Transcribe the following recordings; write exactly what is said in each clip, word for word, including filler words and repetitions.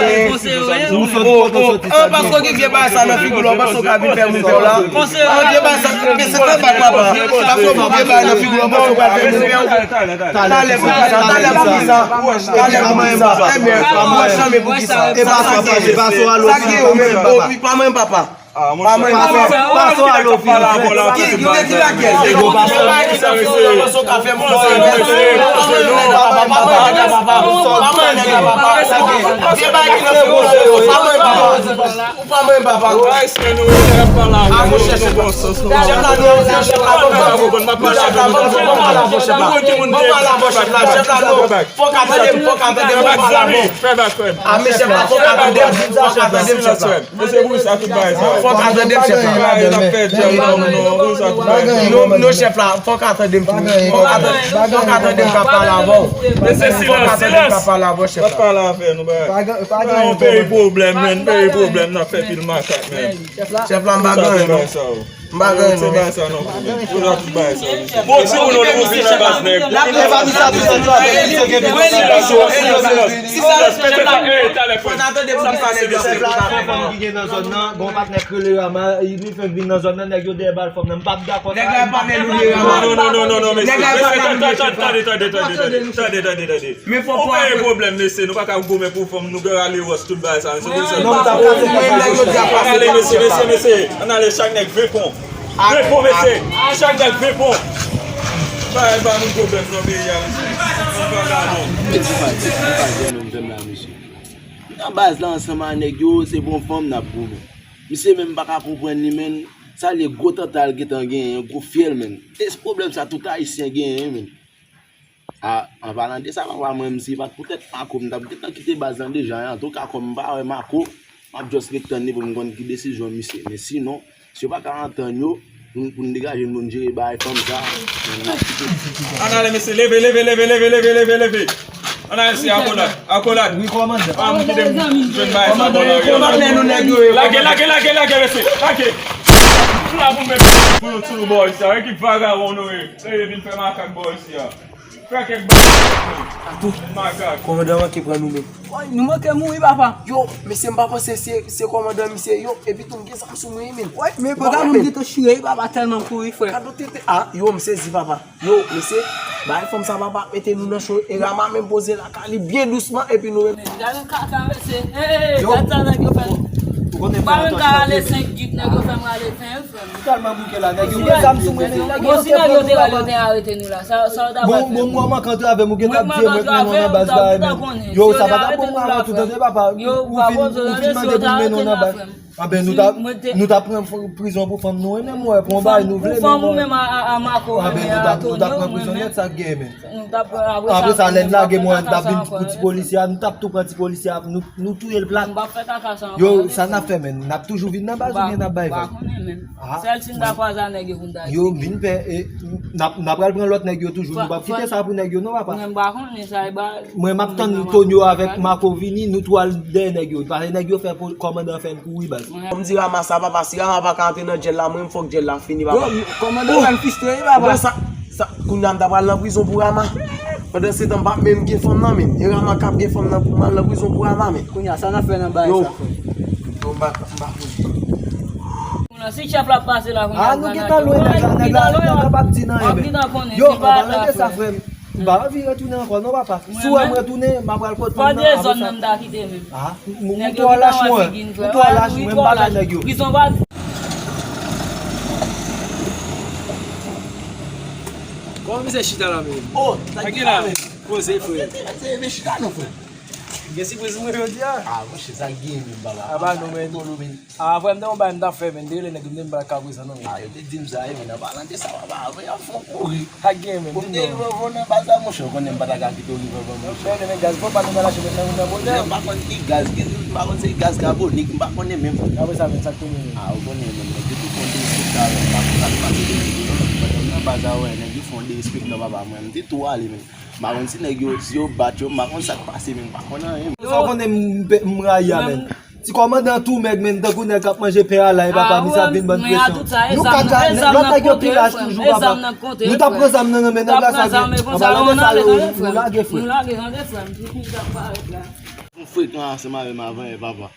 gen. Ou sòt kote w sòti sa gen. Paske w gen vye bagay sa nan figi w la, ou panse w ka vin fè moun pè w la. An vye bagay sa, men se fè bak papa. Paske w gen vye bagay nan figi w la, ou panse w ka fè moun pè w. Talè pou kisa, talè pou kisa. Talè pou kisa. Ebyen, mwen janm pou kisa. E pa sa, pa sa, pa sa, alo, sa gen yo menm, papa. Pa manyen papa. Pase a lo fi. Ki, ki, ki lakèl? Yo pa sa. Ou pa manyen papa. A monchè, chèf la. Chèf la, non, chèf la, non, chèf la, non, chèf la, non, chèf la, non, chèf la, non, chèf la, non. Fòk a tande m, fòk a tande m, fòk a tande m. A men chèf la, fòk a tande m, fòk a tande m, chèf la. Mesye, pou sa tout bagay sa. Fòk a tande m, chèf la. Bagay n ap fè dyòl la, non, non, pou sa tout bagay sa. Non, non, chèf la, fòk a tande m tou. Fòk a tande, fòk a tande m k ap pale avè w. Mesye, silans, silans. Fòk a tande m k ap pale avè w, chèf la. Pa pale avè nou, bagay. Pa gen, pa gen yon peyi pwoblèm, men, peyi pwoblèm, n ap fè pil makak, men. Chèf la, m pa gen anyen, non. M pa gen anyen, non. Bon, ti moun, nou vin nan baz nèg. Silans, silans, silans. Silans, pete ta, ey, talè, frè. Chèf la, fè fanm ki gen nan zòn nan, gon patnè k rele Rama, li fenk vin nan zòn nan, nèg yo dèyè bal fanm nan. M p ap dakò sa. Nèg la pa mèl ou ye, Rama. Non, non, non, non, non, mesye. Mesye, tande, tande, tande, tande, tande, tande, tande. Men fò pa gen pwoblèm, mesye. Nou pa ka goumen pou fanm, nou gen rale wòs, tout bagay sa, mesye. Mwen, mwen, mwen, nèg yo di ap pase. Ann ale, mesye, mesye, mesye. Ann ale, chak nèg ven pon. Ven pon, mesye. Chak nèg ven pon. Ba, ba nou pwoblèm nan peyi a, mesye. Vagabon. Nan baz la, ansanm ak nèg yo, se pou yon fanm n ap goumen. Misye menm pa ka konprann li, menn. Sa l ye, gwo tanta l gentan genyen, gwo fyèl, menn. E se pwoblèm sa tout Ayisyen genyen, menn. A, an palan de sa, papa, mwen, m si pa t poutèt Mako, m t ap gentan kite baz lan deja. Antouka, kòm m pa wè Mako, m ap just ret tann li pou m konn ki desizyon misye. Men sinon, si yo pa ka antann yo, pou n, pou n degaje n pou n jere bagay fanm sa, n ap kite. Ann ale, mesye, leve, leve, leve, leve, leve, leve, leve. Ann ale, mesye, akolad, akolad. Wi, kòmandan. Pa m kite m jwenn bagay sa bò la, yo. Lage, lage, lage, lage, mesye, lage. Sou la pou m met pou nou, sou nou bò isi a. Ekip vagabon nou ye. Seye vin fè makak bò isi a. Fè kèk bagay. Atou. Makak. Kòmandan manke pran nou menm. Woy, nou manke mouri, papa. Yo, mesye, m pa panse se, se kòmandan misye. Yo, epi tou m gen zam sou mwen, menn. Woy, men papa, mwen gentan chire, papa, tèlman m kouri, frè. Gad yon tete. A, yo, m sezi, papa. Yo, mesye, bay fanm sa, papa, mete nou nan cho. E Rama menm poze lakay li byen dousman, epi nou menm. Gad yon kaka, mesye. Hey, gad sa nèg yo fè. Ou konnen pa menm ka rale senk gig, nèg yo fè m rale ven. Ou tèlman bouke la, nèg yo gen zam sou mwen, men nèg yo te pran nou la. Bon, bon, mwen manke antre avè m, ou gentan ap di mwen k mennen w nan baz la, men. Yo, sa pa t ap bon pou mwen avè w tou, tande, papa. Ou fin, ou fin mande pou m mennen w nan baz. Anben, nou t ap, nou t ap pran prizon pou fanm nou, wi, men mwen, pou yon bagay nou vle, men mwen. Anben, nou t ap, nou t ap pran prizon nèt, sa k gen, men. Apre sa, lè n lage mwen, n t ap vin pou ti polisye a, nou t ap tou pran ti polisye a, nou, nou touye l plat. Yo, sa n ap fè, men? N ap toujou vin nan baz oubyen n ap bay vag? Sèl si n ta kwaze a nèg yo pou n ta di. Yo, m vin pè, e, n ap, n ap pral pran lòt nèg yo toujou, nou p ap kite sa pou nèg yo, non, papa. Mwen, m pa konnen sa, e ba. Mwen, m ap tann Tonyo avèk Mako vini, nou tou al dèyè nèg yo, paske nèg yo fè pou kòmandan fè n kouri, baz. Kòm di Rama sa, papa, si Rama pa ka antre nan djèl la, mwen, m fòk djèl la fini, papa. Yo, kòmandan fè m fistre, wi, papa. Sa, kounye a m ta pral nan prizon pou Rama. Pandan se tan, m pa menm gen fanm nan, men. E Rama k ap gen fanm nan pou m al nan prizon pou Rama, men. Kounye a, sa n ap fè nan bagay sa, frè? Yo, m pa, m pa konnen. Kounye a, si chèf la pase la, kounye a, nou gentan lwen nèg la, nèg la, nèg la p ap di nan anyen, men. Yo, an palan de sa, frè m, m pa anvi retounen ankò, non, papa. Si w wè m retounen, m ap pral pot fanm nan, apre sa. Fò de zòn nan m ta kite, men. Ah, m, m twò lach, mwen. M twò lach, mwen, m pa nan nèg yo. Prizon pa Kòman misye chita la menm? Oh, sa ki la menm? Poze, frè. Se, se, se chita non, frè. Gen sipriz mwen jodi a. Ah, monchè, sa gen menm, baba. Ah, ba non, men. Tolo, men. Ah, frè, m te yon bagay m t ap fè, men. M te rele nèg yo, m te m pa ka prezan non, men. Ah, yo te di m sa, wi, men nan palan de sa, baba, frè, y ap fè w kouri. Sa gen, men. Pou m te rive nan baz la, monchè, ou konnen m pa ta ka kite w rive avan, monchè. Frè, men gaz, fò w pa nou nan lache, men nan, nan bonè. M pa konn ki gaz, ki, m pa konn se gaz kabonik, m pa konnen menm. Apre sa, men, sa k tou menm? Ah, ou konnen, men, nèg yo tou fè yon derespektasyon, m pa konn sa k pase de nèg yo, non, men, pandan m nan baz la, wè, nèg yo fè yon derespektan, papa, mwen, m te tou ale, men. M pa konn si nèg yo, si yo bat yo, m pa konn sa k pase, men m pa konn anyen. Sa w konnen m, m rayi a, men. Ti kòmandan tou mèg, men, tankou nèg k ap manje pen a lay, papa, misye ap vin ban presyon. Nou ka, lòt nèg yo pi lach toujou, papa. Nou t ap pran zam nan nan men nèg la, sa gen. An palan de sa, yo, nou lage, frè. M frekan ansanm avè m avan yè, papa.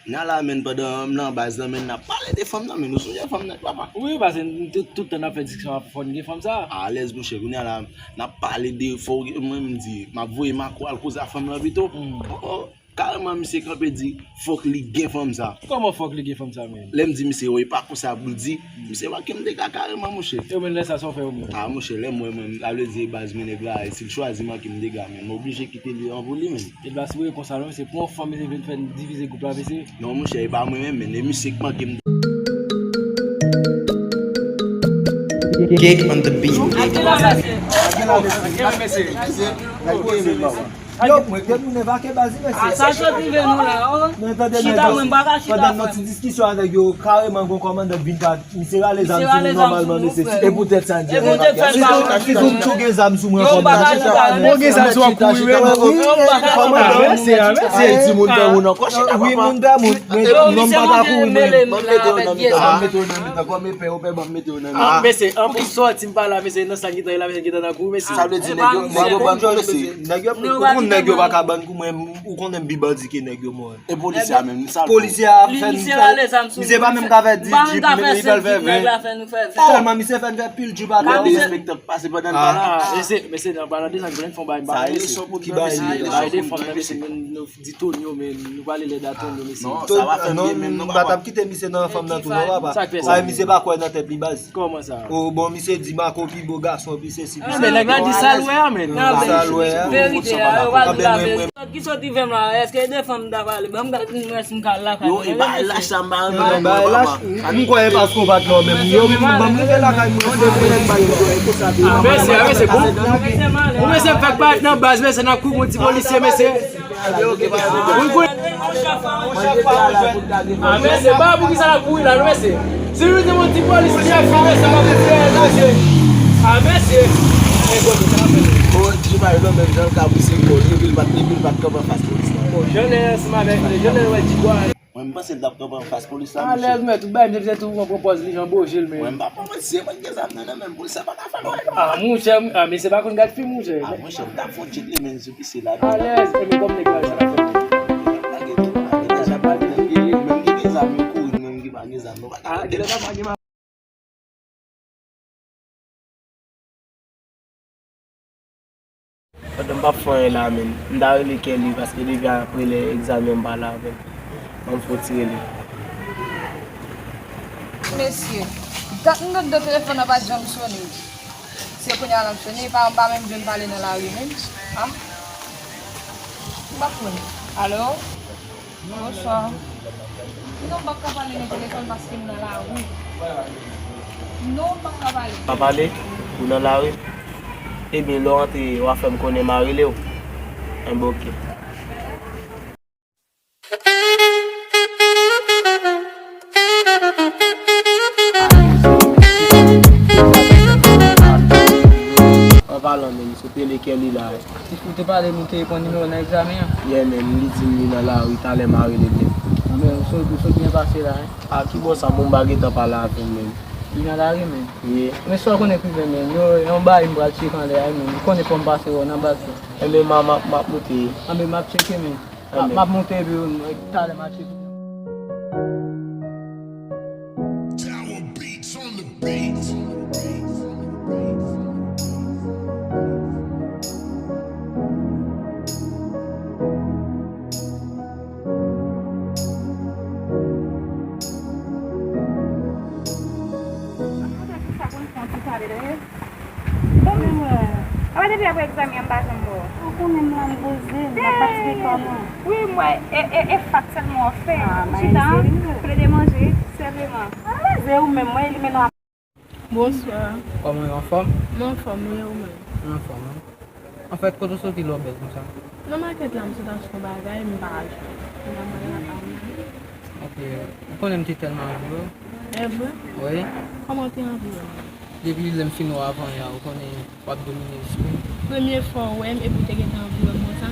N a la, men, pandan m nan baz la, men, n ap pale de fanm nan, men, ou sonje fanm nan, papa? Wi, paske n tout, tout tan n ap fè diskisyon, fò n gen fanm sa. Alèz, monchè, kounye a la, n ap pale de, fò w gen, mwen, m di, m ap voye Mako al koze a fanm nan pito. Oh, oh, kareman, misye kanpe di, fòk li gen fanm sa. Kòman fòk li gen fanm sa, men? Lè m di misye, wi, pa konsa pou l di, misye manke m dega kareman, monchè. E ou menm, lè sa, sa w fè ou menm? Ah, monchè, lè m wè mwen, sa vle di, baz, men nèg la, si l chwazi manke m dega, men, m oblije kite li an pou li, men. E pa si w ye konsa non, se pou yon fanm, mesye, vin fè n divize gwoup la, mesye. Non, monchè, e pa mwen menm, men e misye k manke m. Cake on the beat. Yo, mwen gen nou nèg ake baz, mesye. Ah, sa sot rive nou la, oh. Chita, mwen pa ka chita, frè. Pandan nou ti diskisyon avèk yo, kareman, gon kòmandan vin ka Misye rale zam sou nou nòmalman, mesye. E poutèt sa, n di. Si tou, si tou, tou gen zam sou mwen, kòmandan. Mwen gen zam sou w ap kouri, wi. Kòmandan, mesye, mesye. Timoun pè moun ankò, chita, papa. Wi, moun pè moun. Men non, m pa ta kouri, mwen. Ban m mete w nan mitan, ban m mete w nan mitan, kòm e pè, ou pè, ban m mete w nan mitan. Mesye, anplis sòti m pa la, mesye, nan sa ki tan la, mesye, ki tan nan kou, mesye. Sa vle di, nèg yo, nèg yo ban nou, mesye. Nèg yo, ou konn nèg yo pa ka ban kou, mwen, ou konnen m pi bandi ke nèg yo, mwen. E polisye a menm, li sa l fè? Polisye a fè n fè. Misye pa menm ka fè dis jip, men li pral fè ven. Tèlman misye fè n fè pil jip atè. Gade derespektan k pase pandan n pa la. Ah, mesye, mesye, nan palan de sa, m konnen n fè yon bagay, m pa konnen mesye. Ki bagay? Bagay de fanm nan, mesye, men nou di Tonyo, men nou pale lè da Tonyo, mesye. Non, sa pa fè m byen menm non, papa. M pa t ap kite misye nan fanm nan tou non, papa. Sa k fè sa? Sa misye pa kwè nan tèt li, baz. Kòman sa? Oh, bon, misye di Marco pi bo gason, pi sesi, pi sela. Men nèg la di sa l wè a, men. Sa l wè a. Verite a, yo pa di la verite. Sòt ki sòt rive m la, èske e de fanm m ta pale? Ban m gade mwen si m ka al lakay mwen. Yo, e bagay lach sa, m pa renmen non, papa. M kwè e paske w pa t la menm. Yo, ban m rive lakay mwen, se pou nèg bay yo. Ah, mesye, ah, mesye, bon. Bon, mesye, m fèk parèt nan baz, mesye, n ap kouri yon ti polisye, mesye. Wi, wi. Ah, mesye, pa pou ki sa l ap kouri la, non, mesye. Si nou te yon ti polis ki ap filme sa, pa pou fè, mesye. Ah, mesye. E kote sa ap fè? Bon, ti pa yo menm jan l ka pouse kò l, epi l pa t, epi l pa t kanpe anfas polis la. Bon, jan lè ansanm avèk, jan lè wè ti bwa. Mwen, m panse l t ap kanpe anfas polis la, monchè. Alèz, mèt, ou bay misye tou, pran pòz li jan boje l, men. Mwen, m pa pran, mwen, si mwen gen zam nan, nan men polis la, pa ka fè l wè. Ah, monchè, ah, mesye pa konn gad fim, monchè. Ah, monchè, m t ap fè yon tchit li, men, sou pise la. Alèz, epi kòm nèg la, sa l ap fè. Lage tou, lage deja, pa gen nèg ki, menm ki gen zam, yo kouri, menm ki pa gen zam, nou pa ka lage. Pandan m p ap fè anyen la, men, m ta rele Kelly, paske depi apre lè egzamen m pa la avè l. Ban m fè yon ti rele. Mesye, dat m tande telefòn nan pa t janm sonnen. Se kounye a l ap sonnen, pa, m pa menm jwenn pale nan lari menm. Ah. M pa konn. Alo? Bonswa. Non, m p ap ka pale nan telefòn paske m nan lari. Non, m p ap ka pale. Pa pale? Ou nan lari? Ebyen, lè w antre, w a fè m konnen, m a rele w. Enben, oke. An palan, men, misye te rele Kelly la. Ou te pale, nou te pran nimewo nan egzamen an? Yeah, men, li di m li nan lari, talè m a rele l, men. Anben, ou sot, ou sot byen pase la, hein? A ki bò sa, bon, m pa gentan pale avè l, men. Li nan lari, men. Wi. Men sa w konnen ki gen, men. Yo, yon bagay m pral tcheke anlè a, men. M konnen fò m pase wè w nan baz la. Enben, m a, m a, m ap moute. Anben, m ap tcheke, men. M ap, m ap moute epi m, talè m a tcheke. Tower Beats on the beat. Bon, men mwen. Apa depi apre egzamen an, m pa janm wè w. Ou konnen m la, m poze, m ap fatige kò mwen. Wi, m wè, e, e, e fak sèlman w ap fè. Ou chita, plede manje, sèlman. Alèz, e ou menm, mwen, elimine w. Bonswa. Kòman w ye, anfòm? Mwen anfòm, wi, e ou menm? Mwen anfòm, wi. Anfèt, kote w soti lè w bèl konsa? Nan makèt la, m sot achte yon bagay, m pa jwenn. M pa mande la pa mwen. Ok, ou konnen m te tèlman anvi w. E vre? Wi. Kòman w te anvi w? Depi lè m fin wè w avan yè, ou konnen w ap domine espri m. Premye fwa w wè m, epi w te gentan anvi wè m konsa?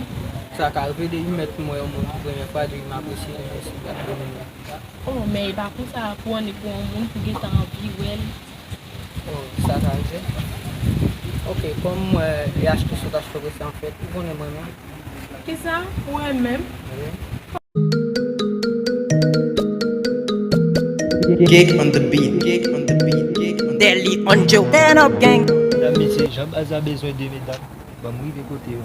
Sa ka rive, depi m mèt m wè yon moun pou premye fwa, depi m apresye l, mèsi, l ap domine. Oh, men e pa konsa pou annik wè yon moun pou gentan anvi wè l. Oh, sa ka rive. Ok, kòm m wè e achte sot achte prese anfèt, ou konnen mwen menm. Kisa? Ou renmen m? Wi. Kick on the beat, kick on the beat, kick on the beat. Deli on Joe, stand up gang. Medam, mesye, jan baz la bezwen de medam, ban m rive kote yo.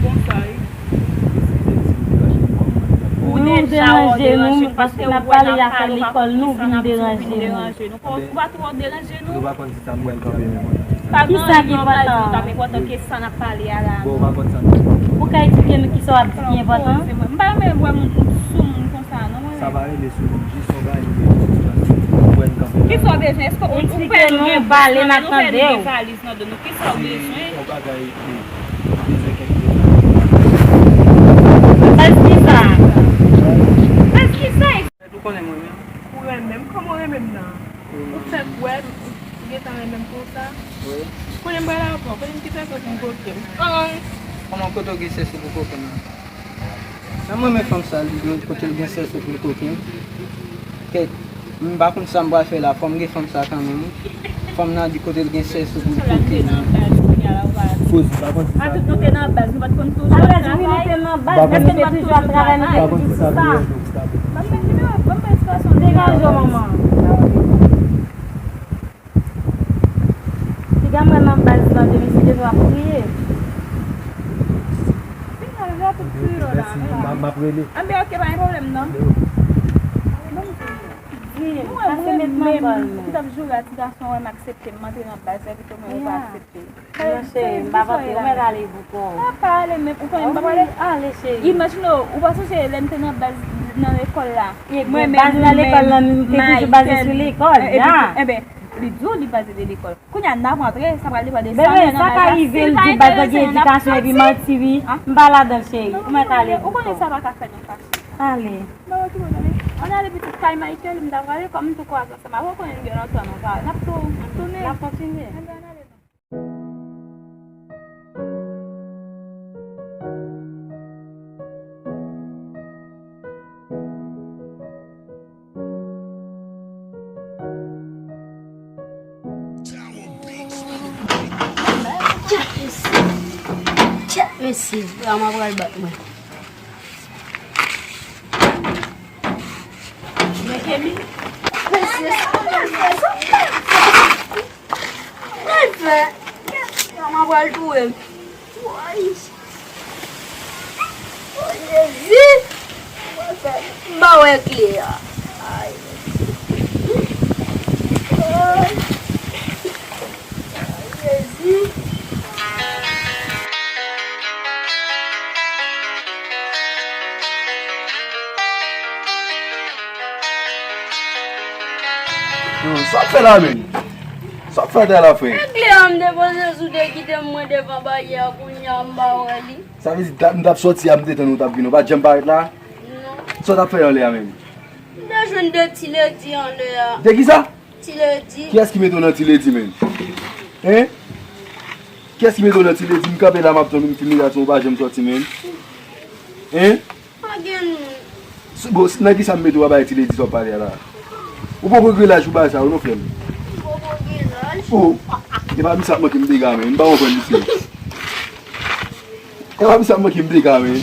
Konsa, wi. Ou deranje nou, paske n ap pale afè lekòl, nou vin deranje nou. Ou pa twò deranje nou. Nou pa konn sa m wè kanpe nan konn. Kisa ki enpòtan? Sa enpòtan ke sa n ap pale a la. Bon, ou pa konn sa m wè. Ou ka eksplike nou kisa w ap di ki enpòtan? M pa renmen wè moun sou moun konsa, non, mwen. Sa pa rele sou moun, jis yon bagay nou bezwen. Ou wè n kanpe la. Kisa w bezwen? Èske ou, ou pè nou gen valiz nan do nou? Ou pè nou gen valiz nan do nou? Kisa w bezwen? Yon bagay, e, bezwen kèk pèsonn. Baz kisa? Baz kisa? Ou konnen mwen menm. Ou renmen m? Kòman w renmen m nan? Wi. Ou fèk wè m, ou gentan renmen m konsa? Wi. Konnen m pral avè w, konnen m ki fè sou pou koke m. Kòman kote w gen sèso pou koke m nan? Sa mwen men fanm sa, li gen kote l gen sèso pou l koke m. Kèt, m pa konn sa m pral fè la, fò m gen fanm sa kanmenm, wi. Fanm nan di kote l gen sèso pou l koke m. Poz, m pa konn si sa. A tout nou te nan baz, nou pa t konn toujou ap travay? Alèz, wi, nou te nan baz, men nou te toujou ap travay, nou te toujou sou sa. Ban m met nimewo, ban m met ekspresyon. Degaje w, manman. Piga mwen nan baz la, de mesye devan ap kriye. Piga l rapid kriye la. M ap rele. Anben, ok, pa gen pwoblèm, non. Di m, pase met nan bal mwen. Ou t ap joure a ti gason, wè m aksepte, m antre nan baz la, epi tou mwen ou pa aksepte. Non, cheri, m p ap antre, ou mèt ale pou kò w. M pa ale, men ou konnen m p ap ale. Ale, cheri. Imajine w, ou pa sonje lè m te nan baz nan lekòl la. Mwen menm, baz nan lekòl la, nou te toujou baze sou lekòl, ya. Enben, li di w li baze de lekòl. Kounye a, n ap antre, sa pral depann de sa nou wè nan baz la. Bebe, sa ka rive l di baz la gen edikasyon epi manti, wi. M pa ladan l, cheri. Ou mèt ale pou kò w. Ou konnen sa pa ka fèt, nou fache. Ale. Bon, ok, bon, tande. Ann ale pitit kay Michael, m ta prale, kòm m tou kwaze ansanm avè w, konnen n gen lontan nou pa, n ap tou tounen. N ap kontinye. Ann ale non. Tchèk, mesye. Tchèk, mesye. Vrèman pral bat mwen. Men Kemi. Mesye, sa mwen fè, sa mwen fè. Mwen fè. Vrèman pral touye m. Woy. O Jezi! M pa wè kle a. Ay. Ay. Jezi. Sa w ap fè la menm? Sa w ap fè atè la, frè? E kle a m te poze sou de kite m mwen devan baryè a, kounye a m pa wè li. Sa vle di, dat m t ap sòti a, m te tann ou t ap vini, ou pa t janm parèt la? Non. Sa w t ap fè anlè a menm? M te jwenn de ti ledi anlè a. De kisa? Ti ledi. Kiyès ki mete w nan ti ledi menm? Hein? Kiyès ki mete w nan ti ledi? M kanpe la, m ap tann ou, m fin ledi a, ou pa janm sòti menm. Hein? Pa gen moun, Bon, nan ki sa m mete w a bay ti ledi sa w ap pale a la? Ou poko gen laj pou bagay sa yo non, frè m. Ou poko gen laj? Oh, e pa misye ap manke m dega, men. M pa konprann misye. E pa misye ap manke m dega, men.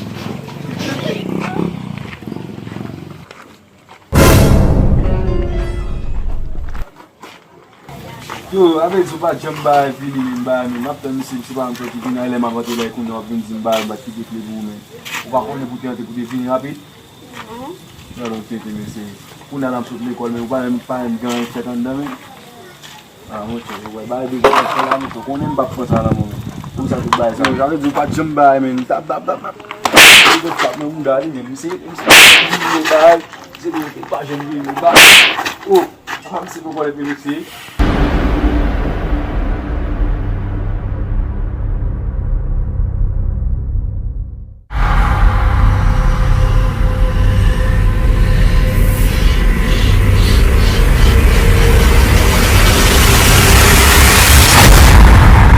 Yo, avèk di w pa janm bay fini menm bay menm. M ap tann misye, misye pa menm fè ki vini, lè m ap antre bay kounye a, w ap vin di m bay, m pa t kite kle pou ou menm. Ou pa konnen pou te antre pou te vini rapid? Gade yon tenten mesye. Kounye a n ap sot lekòl, men ou pa menm, pa menm gen anyen fèt anndan menm. Ah, monchè, yo wè bagay de gwo fè la, monchè, ou konnen m p ap pran sa nan men w. Pou sa tout bagay sa. Yo, sa vle di ou pa t janm bay, men. Tap, tap, tap, tap. Yo, tap nan mouda li, men. Misye, misye, misye, bay. Misye, misye, pa janm vini, bay. Oh, apa misye poko lè vini, mesye.